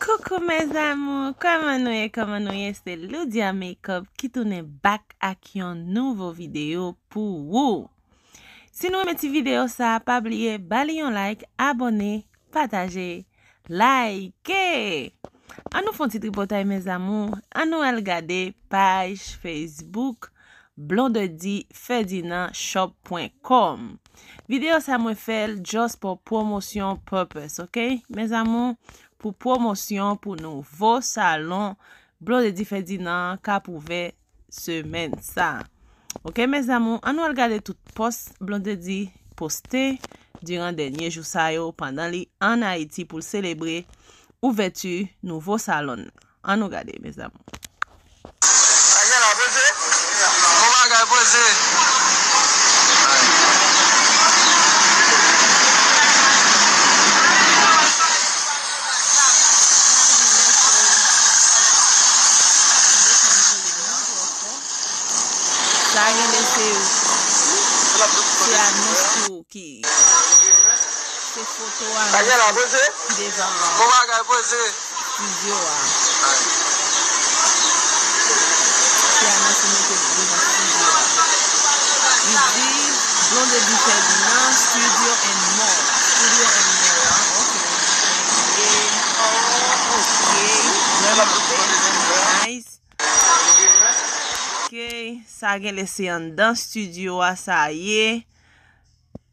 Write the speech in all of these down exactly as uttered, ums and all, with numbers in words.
Coucou mes amours, kòman nou ye, kòman nou ye? Se Loudia Makeup ki tounen back ak yon nouvo videyo pou ou. Si nou renmen ti videyo sa, pa bliye ba li yon like, abòne, pataje, like. An nou fè yon ti tripotay mes amours, an nou al gade paj Facebook Blondedy Ferdinand shop point com. Videyo sa mwen fè l just pou pwomosyon purpose, ok? Mes amours, pou pwomosyon pou nouvo salon Blondedy Ferdinand k ap ouvè semèn sa. Ok mes amours, an nou al gade tout post Blondedy poste diran dènye jou sa yo pandan li ann Ayiti pou l selebre ouvèti nouvo salon nan. An nou gade mes amours. Sa gen la poze. Bon bagay poze. Sa genlè se, se anons tou ki, se foto anons ki devan estidyo a. Se anons ki mete devan estidyo a. Li di Blondedy Ferdinand Studio and More. Studio and More, ok. Ok, vrèman bèl, vrèman nice. Ok, sa genlè se anndan estidyo a sa ye.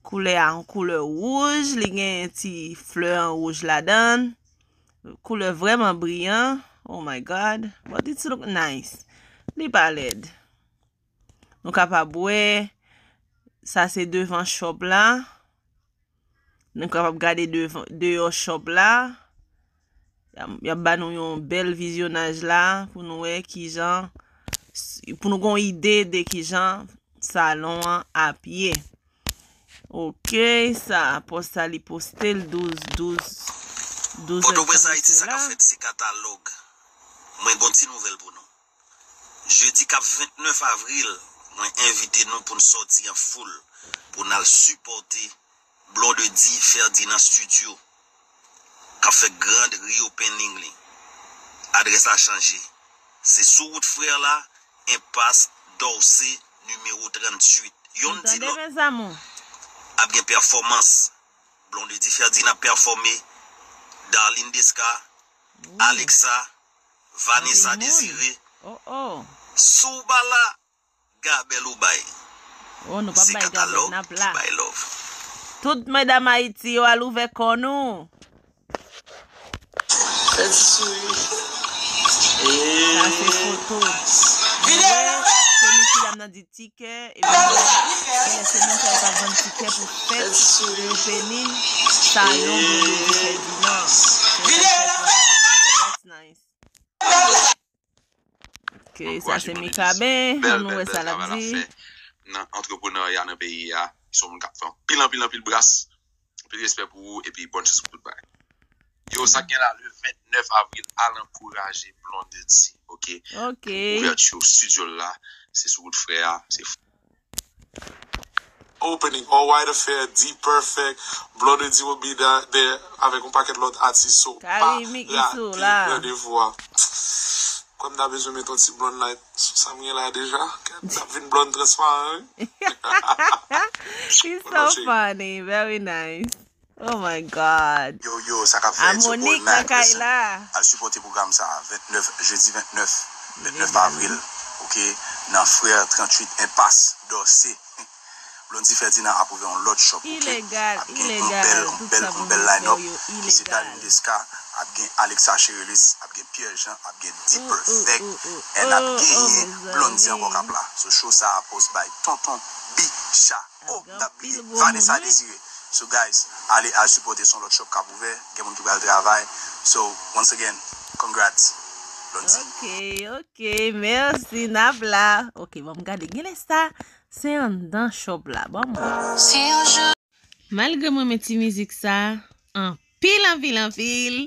Koulè a yon koulè wouj, li gen ti flè an wouj ladan l. Koulè vrèman briyan. Oh my God. But it's look nice. Li pa lèd. Nou kapab wè, sa se devan shop la. Nou kapab gade devan, deyò shop la. Y ap, y ap ba nou yon bèl vizyonaj la pou nou wè kijan, pou nou gon ide de kijan salon an ap ye. Ok, sa, post sa li poste l douz, douz, douz Pòtoprens, Ayiti, sa k ap fèt, se katalòg. Mwen gon ti nouvèl pou nou. Jedi k ap vennèf avril, mwen envite nou pou n sòti an foul, pou n al sipòte Blondedy Ferdinand Studio, k ap fè grand reopening li. Adrès la chanje. Se sou wout Frè la, enpas Dorcé, nimewo tranntuit. Youn di lòt. Ap gen pèfòmans. Blondedy Ferdinand ap pèfòme. Darline Desca, Alexa, Vanessa Désiré. Souba la, Gabèl ou bay. Se katalòg ki bay love. Tout medam Ayiti yo al ouvè kò nou. Fè ti souri. Sa se foto. Ou wè, se mesye dam nan di tikè, epi genlè se moun sa yo k ap vann tikè pou fèt reopening salon Blondedy Ferdinand. That's nice. Ok, sa se Mikaben, an nou wè sa l ap di. Nan antreprenarya nan peyi a, li se yon moun k ap fè anpil, anpil, anpil bras. Anpil respè pou ou, epi bòn chans pou tout bagay. Yo, sa k gen la, le vennèf avril, al ankouraje Blondedy, ok? Ok. Pou ouvèti studio l la, se sou wout Frè a, se Opening, All White Affair, D-Perfect, Blondedy will be da- there, avèk yon pakèt lòt atis, so pa rate randevou a. Kwè m ta bezwen met yon ti blonde light sou sa m gen la deja. Kèt, m t ap vin blonde transparan, wi. He's so funny, very nice. Oh my God. Yo, yo, sa k ap fèt, it's your boy Mac. Listen, al sipòte pwogram sa, vennèf, jedi vennèf, vennèf avril, ok, nan Frè tranntuit Enpas, Dorcé. Blondedy Ferdinand ap ouvè yon lòt shop, ok? Ap gen yon bèl, yon bèl, yon bèl line-up. Misye Darline Desca, ap gen Alexa Cherelis, ap gen Pierre Jean, ap gen D-Perfect, and ap genyen Blondedy ankò k ap la. So, show sa a post by Tonton Bicha. Oh, m t ap bliye, Vanessa Désiré. So, guys, ale al sipòte, se yon lòt shop k ap ouvè, gen moun ki pral travay. So, once again, congrats, Blondedy. Ok, ok, mèsi, n ap la. Ok, ban m gade, genlè sa, se anndan shop la, ban m wè. Malgre m renmen ti mizik sa, an pil, anpil, anpil,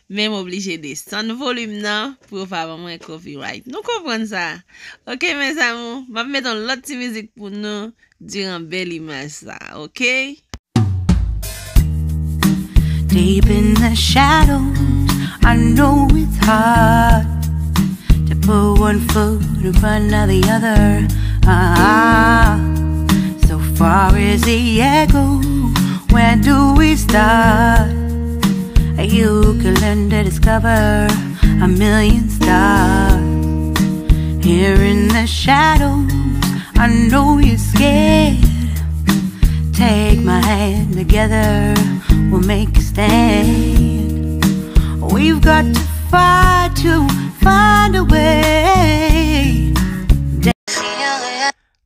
men m oblije desann volim nan pou yo pa ban mwen copyright. Nou konprann sa? Ok, mes amours, m ap met yon lòt ti mizik pou nou diran bèl imaj sa, ok? Deep in the shadows, I know it's hard to put one foot in front of the other. Ah, so far as the echo, where do we start? You can learn to discover a million stars. Here in the shadows, I know you're scared. Take my hand, together we'll make a stand. We've got to fight to find a way.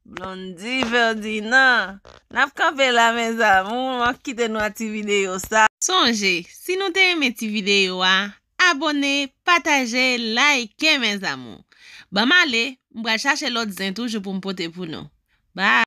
Blondy Ferdinand. N ap kanpe la, mes amours. M ap kite nou ak ti videyo sa. Sonje, si nou te renmen ti videyo a, abòne, pataje, like, mes amours. Ban m ale, m pral chache lòt zen toujou pou m pote pou nou. Bye!